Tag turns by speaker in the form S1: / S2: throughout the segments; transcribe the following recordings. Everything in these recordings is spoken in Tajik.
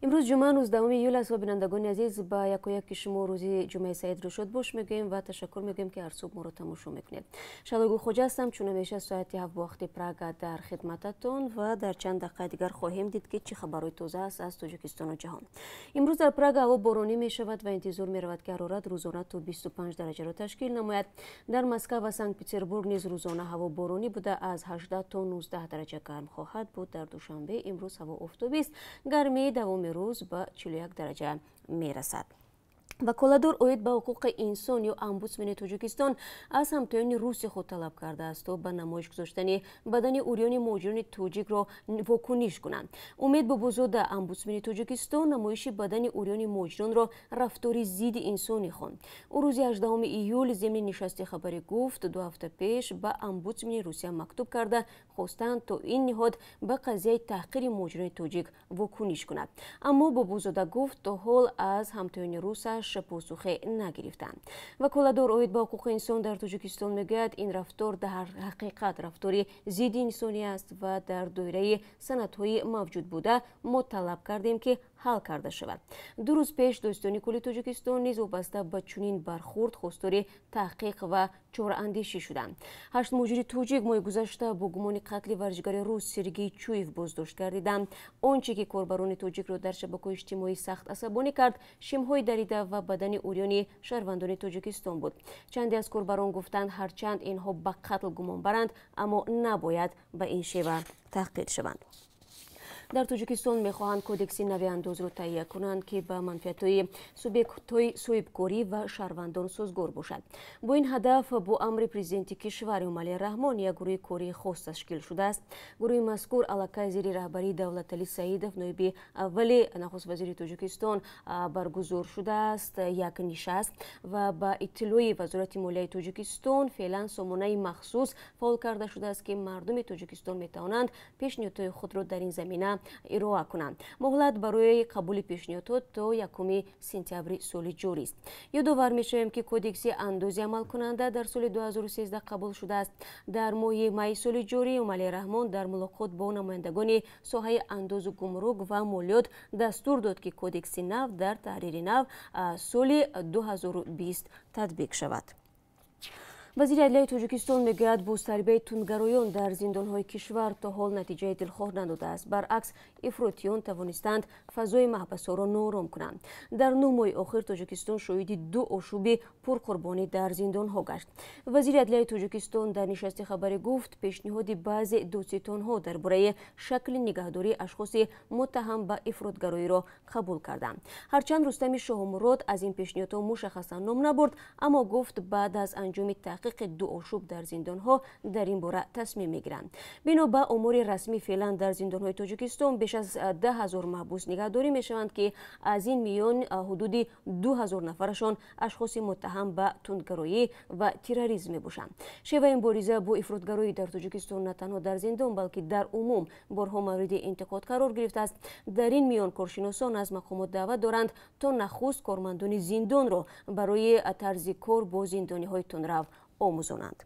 S1: Имрӯз ҷумъа, 19 июл аст ва, бинандагони азиз, ба якояки шумо рӯзи ҷумъаи саидро шодбош мегӯем ва ташаккур мегӯем, ки ҳар субҳ моро тамошо мекунед. Шаҳло Гулхоҷа ҳастам, чун ҳамеша соати 7 бо вақти Прага дар хидмататон ва дар чанд дақиқаи дигар хоҳем дид, ки чӣ хабарҳои тоза аст аз Тоҷикистону ҷаҳон. Имрӯз дар Прага ҳаво боронӣ мешавад ва интизор меравад, ки ҳарорат рӯзона то 25 дараҷаро ташкил намояд. Дар Москва ва Санкт Петербург низ рӯзона ҳаво боронӣ буда, аз 18 то 19 дараҷа гарм хоҳад буд. Дар Душанбе имрӯз ҳаво офтобист, гармии давоми рӯз ба 41 дараҷа мерасад. Ваколатдор оид ба ҳуқуқи инсон ё омбудсмени Тоҷикистон аз ҳамтоёни руси худ талаб кардааст, то ба намоиш гузоштани бадани урёни муҳоҷирони тоҷикро вокуниш кунанд. Умед Бобозода, омбудсмени Тоҷикистон, намоиши бадани урёни муҳоҷиронро рафтори зидди инсонӣ хонд. Ӯ рӯзи 18 июл зимни нишасти хабарӣ гуфт, 2 ҳафта пеш ба омбудсмени Русия мактуб карда хостанд, то ин ниҳод ба қазияи таҳқири муҳоҷирони тоҷик вокуниш кунад. Аммо Бобозода гуфт, то ҳол аз ҳамтоёни русаш посухе нагирифтанд. Ваколатдор оид ба ҳуқуқи инсон дар Тоҷикистон мегӯяд, ин рафтор дар ҳақиқат рафтори зидди инсонӣ аст ва дар доираи санадҳои мавҷуд буда мо талаб кардем, ки ҳал карда шавад. 2 рӯз пеш Додситони кулли Тоҷикистон низ вобаста ба чунин бархурд хостори таҳқиқ ва чораандешӣ шуданд. Ҳашт муҳоҷири тоҷик моҳи гузашта бо гумони қатли варзишгари рус Сергей Чуев боздошт гардиданд. Он че ки корбарони тоҷикро дар шабакаҳои иҷтимоӣ сахт асабонӣ кард, шимҳои дарида ва бадани урёни шаҳрвандони Тоҷикистон буд. Чанде аз корбарон гуфтанд, ҳарчанд инҳо ба қатл гумон баранд, аммо набояд ба ин шева таҳқир шаванд. Дар Тоҷикистон мехоҳанд кодекси нави андозро таҳия кунанд, ки ба манфиатҳои субъектҳои соҳибкорӣ ва шаҳрвандон созгор бошад. Бо ин ҳадаф бо амри президенти кишвар Эмомалӣ Раҳмон як гурӯҳи кории хос ташкил шудааст. Гурӯҳи мазкур аллакай зери раҳбарии Давлаталӣ Саидов, ноиби аввали нахуствазири Тоҷикистон, баргузор шудааст як нишаст. Ва ба иттилои Вазорати молияи Тоҷикистон, феълан сомонаи махсус фаъол карда шудааст, ки мардуми Тоҷикистон метавонанд пешниҳодҳои худро дар ин замина ироа кунанд. Муҳлат барои қабули пешниҳодҳо то 1 сентябри соли ҷорист. Ёдовар мешавем, ки кодекси андози амалкунанда дар соли 2013 қабул шудааст. Дар моҳи майи соли ҷорӣ Эмомалӣ Раҳмон дар мулоқот бо намояндагони соҳаи андозу гумрук ва молиёт дастур дод, ки кодекси нав дар таҳрири нав соли 2020 татбиқ шавад. Вазири адлияи Тоҷикистон мегӯяд, бозтарбияи тундгароён дар зиндонҳои кишвар то ҳол натиҷаи дилхоҳ надодааст. Баръакс, ифротиён тавонистанд фазои маҳбасҳоро ноором кунанд. Дар 9 моҳи охир Тоҷикистон шоҳиди ду ошӯби пурқурбонӣ дар зиндонҳо гашт. Вазири адлияи Тоҷикистон дар нишасти хабарӣ гуфт, пешниҳоди баъзе додситонҳо дар бораи шакли нигаҳдории ашхоси муттаҳам ба ифротгароиро қабул карданд. Ҳарчанд Рустами Шоҳмурод аз ин пешниҳодҳо мушаххасан ном набурд, аммо гуфт, баъд аз анҷоми таҳқиқи ду ошӯб дар зиндонҳо дар ин бора тасмим мегиранд. Бино ба омори расмӣ, феълан дар зиндонҳои Тоҷикистон беш аз 10 000 маҳбус нигаҳдорӣ мешаванд, ки аз ин миён ҳудуди 2000 нафарашон ашхоси муттаҳам ба тундгароӣ ва терроризм мебошанд. Шеваи мубориза бо ифротгароӣ дар Тоҷикистон на танҳо дар зиндон, балки дар умум борҳо мавриди интиқод қарор гирифтааст. Дар ин миён коршиносон аз мақомот даъват доранд, то нахуст кормандони зиндонро барои тарзи кор бо зиндониҳои тундрав омӯзонанд.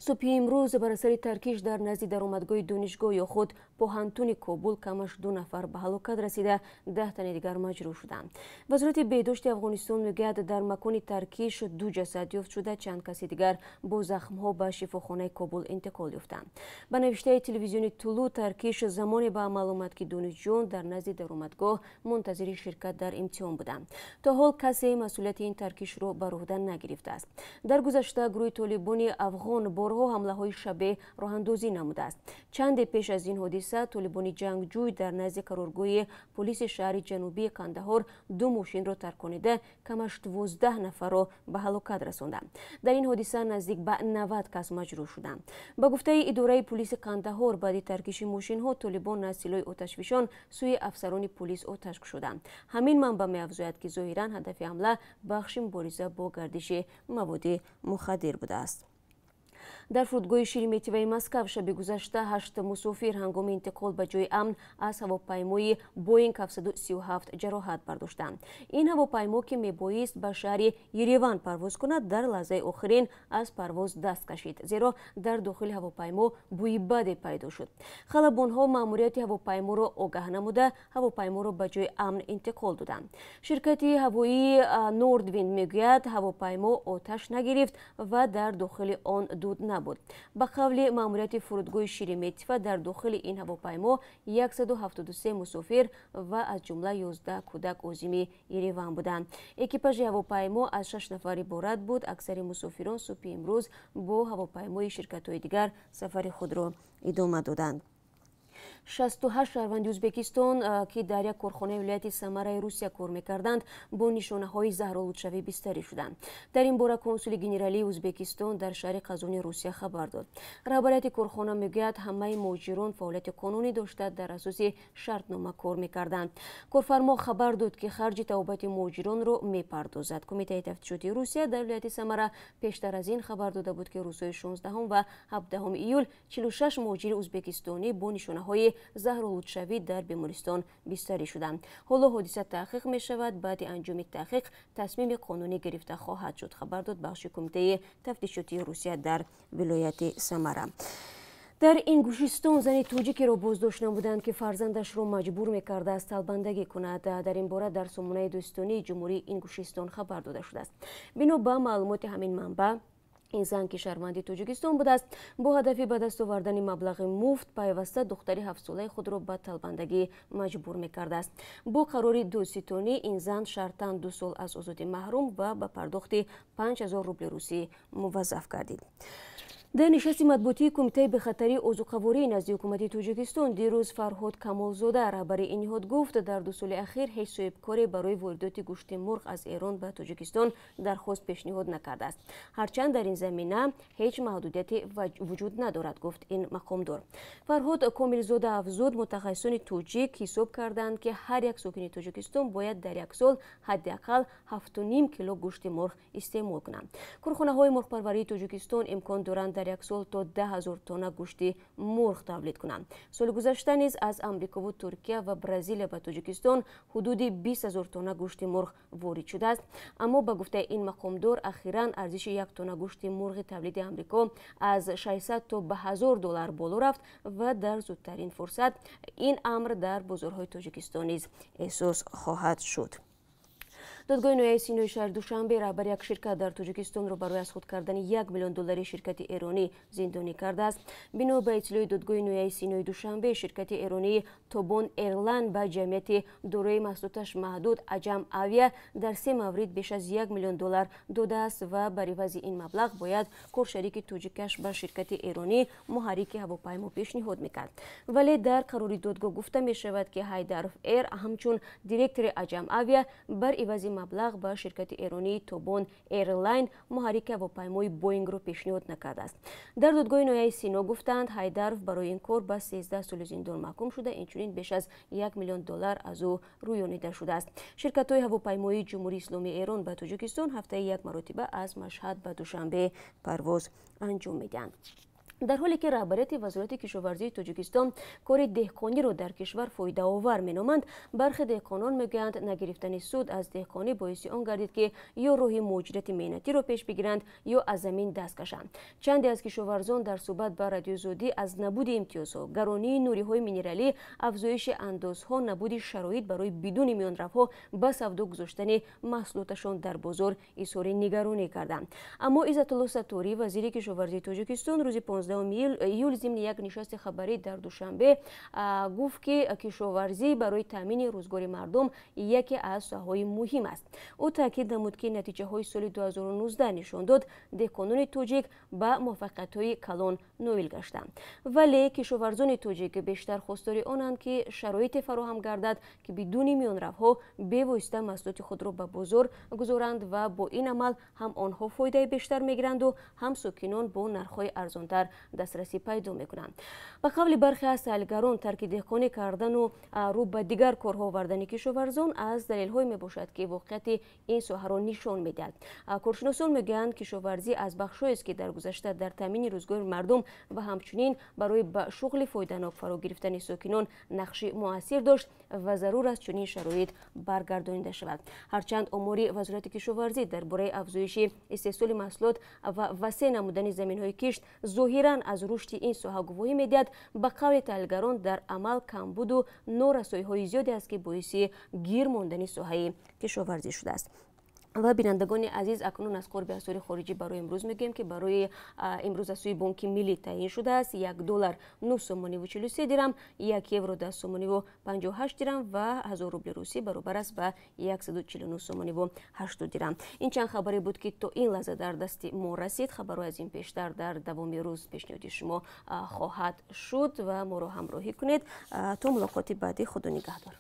S1: Субҳи имрӯз бар асари таркиш дар назди даромадгоҳи донишгоҳ ё худ поҳантуни Кобул камаш ду нафар ба ҳалокат расида, 10 тани дигар маҷрӯҳ шуданд. Вазорати беҳдошти Афғонистон мегӯяд, дар макони таркиш ду ҷасад ёфт шуда, чанд каси дигар бо захмҳо ба шифохонаи Кобул интиқол ёфтанд. Ба навиштаи телевизиони Тулу, таркиш замоне ба амал омад, ки донишҷӯён дар назди даромадгоҳ мунтазири ширкат дар имтиҳон буданд. То ҳол касе масъулияти ин таркишро бар уҳда нагирифтааст. Дар гузашта гурӯҳи Толибони афғон борҳо ҳамлаҳои шабеҳ роҳандозӣ намудааст. Чанде пеш аз ин ҳодиса толибони ҷангҷӯй дар назди қароргоҳи полиси шаҳри ҷанубии Кандаҳор ду мошинро тарконида, камаш 12 нафарро ба ҳалокат расонданд. Дар ин ҳодиса наздик ба 90 кас маҷрӯҳ шуданд. Ба гуфтаи идораи полиси Кандаҳор, баъди таркиши мошинҳо толибон аз силоҳи оташфишон сӯи афсарони полис оташ кушоданд. Ҳамин манбаъ меафзояд, ки зоҳиран ҳадафи ҳамла бахши мубориза бо гардиши маводи мухаддир будааст. Дар фурудгоҳи Шереметьевои Москав шаби гузашта 8 мусофир ҳангоми интиқол ба ҷои амн аз ҳавопаймои Боинг 737 ҷароҳат бардоштанд. Ин ҳавопаймо, ки мебоист ба шаҳри Ереван парвоз кунад, дар лаҳзаи охирин аз парвоз даст кашид, зеро дар дохили ҳавопаймо бӯи баде пайдо шуд. Халабонҳо маъмурияти ҳавопайморо огаҳ намуда, ҳавопайморо ба ҷои амн интиқол доданд. Ширкати ҳавоии Нордвинд мегӯяд, ҳавопаймо оташ нагирифт ва дар дохили он дуд набуд. Ба қавли маъмурияти фурудгоҳи Шереметьево, дар дохили ин ҳавопаймо 173 мусофир ва аз ҷумла 11 кӯдак озими Ереван буданд. Экипажи ҳавопаймо аз 6 нафар иборат буд. Аксари мусофирон субҳи имрӯз бо ҳавопаймои ширкатҳои дигар сафари худро идома доданд. 68 шаҳрванди Ӯзбекистон, ки дар як корхонаи вилояти Самараи Русия кор мекарданд, бо нишонаҳои заҳролудшавӣ бистарӣ шуданд. Дар ин бора консули генералии Ӯзбекистон дар шаҳри Қазони Русия хабар дод. Раҳбарияти корхона мегӯяд, ҳамаи муҳоҷирон фаъолияти қонунӣ дошта, дар асоси шартнома кор мекарданд. Корфармо хабар дод, ки харҷи табобати муҳоҷиронро мепардозад. Кумитаи тафтишотии Русия дар вилояти Самара пештар аз ин хабар дода буд, ки рӯзҳои 16 ва 17 июл 46 муҳоҷири ӯзбекистонӣ бо нишонаҳои заҳролудшавӣ дар бемористон бистарӣ шуданд. Ҳоло ҳодиса таҳқиқ мешавад. Баъди анҷоми таҳқиқ тасмими қонунӣ гирифта хоҳад шуд, хабар дод бахши кумитаи тафтишотии Русия дар вилояти Самара. Дар Ингушистон зани тоҷикеро боздошт намуданд, ки фарзандашро маҷбур мекардааст талбандагӣ кунад. Дар ин бора дар сомонаи дӯстонии Ҷумҳурии Ингушистон хабар дода шудааст. Бино ба маълумоти ҳамин манбаъ, ин зан, ки шаҳрванди Тоҷикистон будааст, бо ҳадафи ба даст овардани маблағи муфт пайваста духтари ҳафтсолаи худро ба талбандагӣ маҷбур мекардааст. Бо қарори додситонӣ ин зан шартан 2 сол аз озодӣ маҳрум ва ба пардохти 5000 рубли русӣ муваззаф гардид. Дар нишасти матбуотии Кумитаи бехатарии озуқаворӣ назди ҳукумати Тоҷикистон дирӯз Фарҳод Камолзода, раҳбари ин ниҳод, гуфт, дар 2 соли ахир ҳеҷ соҳибкоре барои воридоти гӯшти мурғ аз Эрон ба Тоҷикистон дархост пешниҳод накардааст. Ҳарчанд дар ин замина ҳеҷ маҳдудияте вуҷуд надорад, гуфт ин мақомдор. Фарҳод Комилзода афзуд, мутахассисони тоҷик ҳисоб карданд, ки ҳар як сокини Тоҷикистон бояд дар як сол ҳадди ақал 7,5 кило гӯшти мурғ истеъмол кунанд. Корхонаҳои мурғпарварии Тоҷикистон имкон доранд дар як сол то 10 000 тонна гӯшти мурғ тавлид кунанд. Соли гузашта низ аз Амрикову Туркия ва Бразилия ба Тоҷикистон ҳудуди 20 000 тонна гӯшти мурғ ворид шудааст. Аммо ба гуфтаи ин мақомдор, ахиран арзиши 1 тонна гӯшти мурғи тавлиди Амрико аз 600 то ба 1000 доллар боло рафт ва дар зудтарин фурсат ин амр дар бозорҳои Тоҷикистон низ эҳсос хоҳад шуд. Додгоҳи ноҳияи Синои шаҳри Душанбе раҳбари як ширкат дар Тоҷикистонро барои аз худ кардани 1 миллион доллари ширкати эронӣ зиндонӣ кардааст. Бино ба иттилои додгоҳи ноҳияи Синои Душанбе, ширкати эронии Тобон Эрлайн ба ҷамъияти дорои маҳсулоташ маҳдуд Аҷам Авиа дар 3 маврид беш аз 1 миллион доллар додааст ва бар ивази ин маблағ бояд коршарики тоҷикаш ба ширкати эронӣ муҳаррики ҳавопаймо пешниҳод мекард. Вале дар қарори додгоҳ гуфта мешавад, ки Ҳайдаров Эр ҳамчун директори Аҷам Авиа бар ивази маблағ ба ширкати эронии Тобон Эрлайн муҳаррики ҳавопаймои Боингро пешниҳод накардааст. Дар додгоҳи ноҳияи Сино гуфтанд, Ҳайдаров барои ин кор ба 13 соли зиндон маҳкум шуда, инчунин беш аз 1 миллион доллар аз ӯ рӯёнида шудааст. Ширкатҳои ҳавопаймоии Ҷумҳурии Исломии Эрон ба Тоҷикистон ҳафтаи як маротиба аз Машҳад ба Душанбе парвоз анҷом медиҳанд. Дар ҳоле ки раҳбарияти Вазорати кишоварзии Тоҷикистон кори деҳқониро дар кишвар фоидаовар меноманд, бархе деҳқонон мегӯянд, нагирифтани суд аз деҳқонӣ боиси он гардид, ки ё роҳи муҳоҷирати меҳнатиро пеш бигиранд, ё аз замин даст кашанд. Чанде аз кишоварзон дар суҳбат ба Радиои Озодӣ аз набуди имтиёзҳо, гаронии нуриҳои минералӣ, афзоиши андозҳо, набуди шароит барои бидуни миёнравҳо ба савдо гузоштани маҳсулоташон дар бозор изҳори нигаронӣ карданд. Аммо Иззатулло Сатторӣ, вазири кишоварзии Тоҷикистон, рӯзи 15 июл зимни як нишасти хабарӣ дар Душанбе гуфт, ки кишоварзӣ барои таъмини рӯзгори мардум яке аз соҳаҳои муҳим аст. Ӯ таъкид намуд, ки натиҷаҳои соли 2019 нишон дод, деҳқонони тоҷик ба муваффақиятҳои калон ноил гаштанд. Вале кишоварзони тоҷик бештар хостори онанд, ки шароите фароҳам гардад, ки бидуни миёнравҳо бевосита маҳсулоти худро ба бозор гузоранд ва бо ин амал ҳам онҳо фоидаи бештар мегиранду ҳам сокинон бо нархҳои арзонтар дастрасӣ пайдо мекунанд. Ба қавли бархе аз таҳлилгарон, тарки деҳқонӣ кардану рӯ ба дигар корҳо овардани кишоварзон аз далелҳое мебошад, ки воқеияти ин соҳаро нишон медиҳад. Коршиносон мегӯянд, кишоварзӣ аз бахшҳоест, ки дар гузашта дар таъмини рӯзгори мардум ва ҳамчунин барои ба шуғли фоиданок фаро гирифтани сокинон нақши муассир дошт ва зарур аст чунин шароит баргардонида шавад. Ҳарчанд омори Вазорати кишоварзӣ дар бораи афзоиши истеҳсоли маҳсулот ва васеъ намудани заминҳои кишт зоҳиран аз рушди ин соҳа гувоҳӣ медиҳад, ба қавли таҳлилгарон, дар амал камбуду норасоиҳои зиёде аст, ки боиси гир мондани соҳаи кишоварзӣ шудааст. Ва бинандагони азиз, акнун аз қурби асъори хориҷӣ барои имрӯз мегӯем, ки барои имрӯз аз сӯи Бонки Миллӣ таъйин шудааст: 1 доллар 9 сомониву 43 дирам, 1 евро 10 сомониву 58 дирам ва 1000 рубли русӣ баробар аст ба 149 сомониву 80 дирам. Ин чанд хабаре буд, ки то ин лаҳза дар дасти мо расид. Хабарҳо аз ин пештар дар давоми рӯз пешниҳоди шумо хоҳад шуд ва моро ҳамроҳӣ кунед. То мулоқоти баъдӣ, худо нигаҳдор.